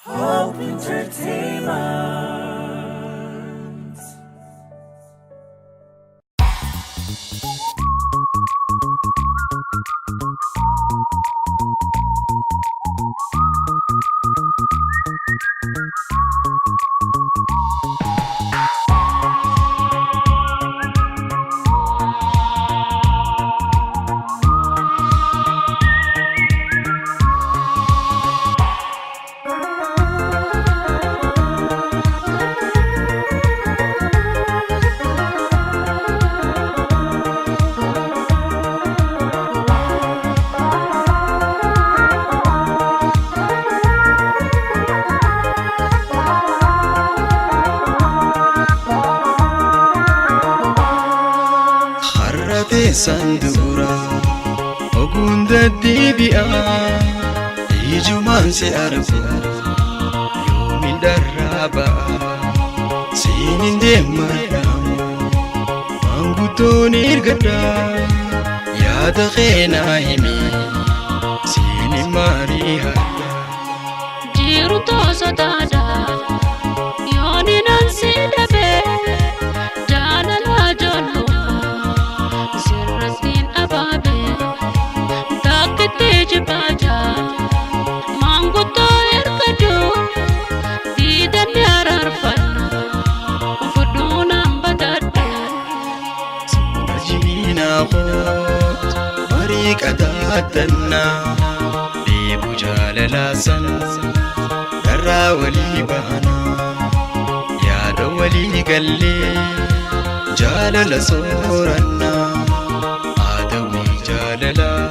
Hope Entertainment. Har'a teessan dura oguun deddeebi'a, ijumaan si argu yoomin dharraa ba'a. Siin hin deemmadhaamu, maanguddoon ergadha, yaada keenaa himi, siin hin maarii hadha. Jiru toosotaadha yooni nan si dhabe, jaalala ijoollummaa sirrattiin abaabe, takkitti jibaaja maanguddoo ergadhu, diidanni araarfanna fudhuunaan badadhu. Jiinaa koot marii qadaadannaa, dheebuu jaalalaa san darraa walii baanaa, yaada walii gallee jaalala soorannaa, haadawii jaalalaa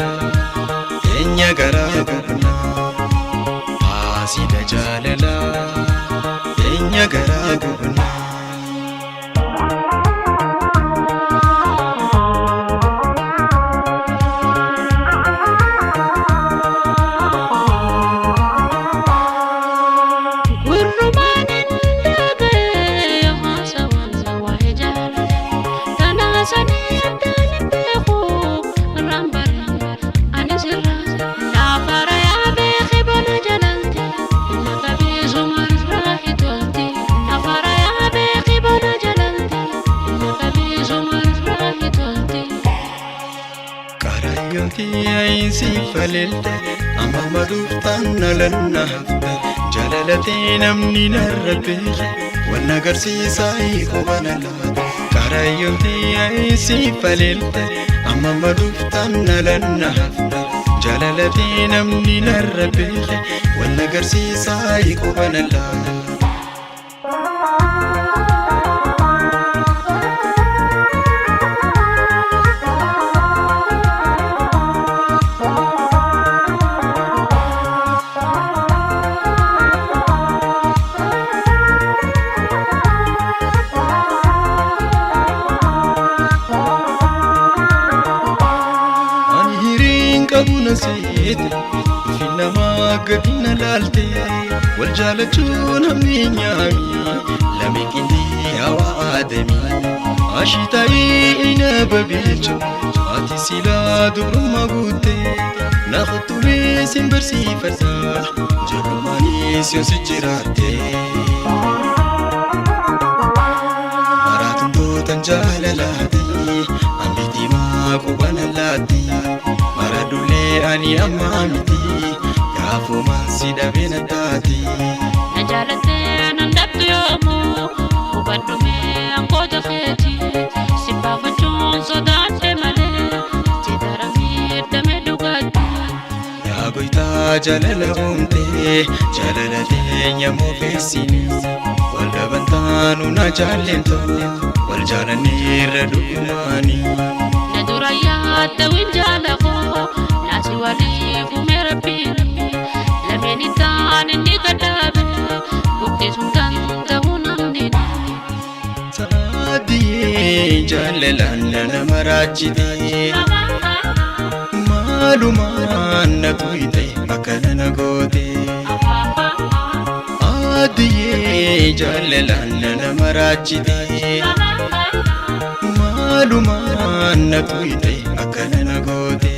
teenya garaa gubnaa, haasida jaalalaa teenya garaa gubnaa. Gurrumaan hin dhaga'e haasawaan waa'ee jaalala tanaa sanii addaan hin beeku, irraan bare ani sirra naafara yaa beeki bona jalalti na qabeessuma irraa hitolti, naafara yaa beeki bona jalalti na qabeessuma irraa hitolti. Qarayyooti ayinsii faleelte, amma maduuftaan nalanna hafte, jalalatee namni narra beeke wanna agarsiisaa qubana laata. Qarayyooti ayinsii faleelte, amma maduuftaan nalanna hafte, jalalatee namni narra beeke wanna agarsiisaa qubana laata. Ani hiriin qabu na seete, ulfi namaa gadi na laalte, wal jaalachuun hammi nyaami, lameen qindii hawaa aadamii. Ashitaayii ina babiicho, ati silaa dubrummaa guutte, na kuttumee sin barsiifadha, ijoollumaanis yoo si jiraatte. Maraatumtootan jaalalaati, hambi maa qubana laatti, mara dullee ani ammaa miti, gaafumaan si dhabee na taati. Na jaalattee nan dhabdu yoomuu, hubadhu mee angoota keeti, si baafachuun sodaadhe malee si daramii damee dhugaatti. Yaa goytaa jaalala uumtee, jaalala teenya moofeessini, wal dhaban taanu na jaallentu, wal jaalanneerra dhugumaani. Na dura yaadda jaalakoo naasi waliif uume rabbiin, lameen ittaan inni gadhaabe guddisuun danda'u namni. Saadiyee jaalalaan nama raachitee, maalumaan na tuyte akkana na goote. Aadiyee jaalalaan nama raachitee, maalumaan na tuyte akkana na goote.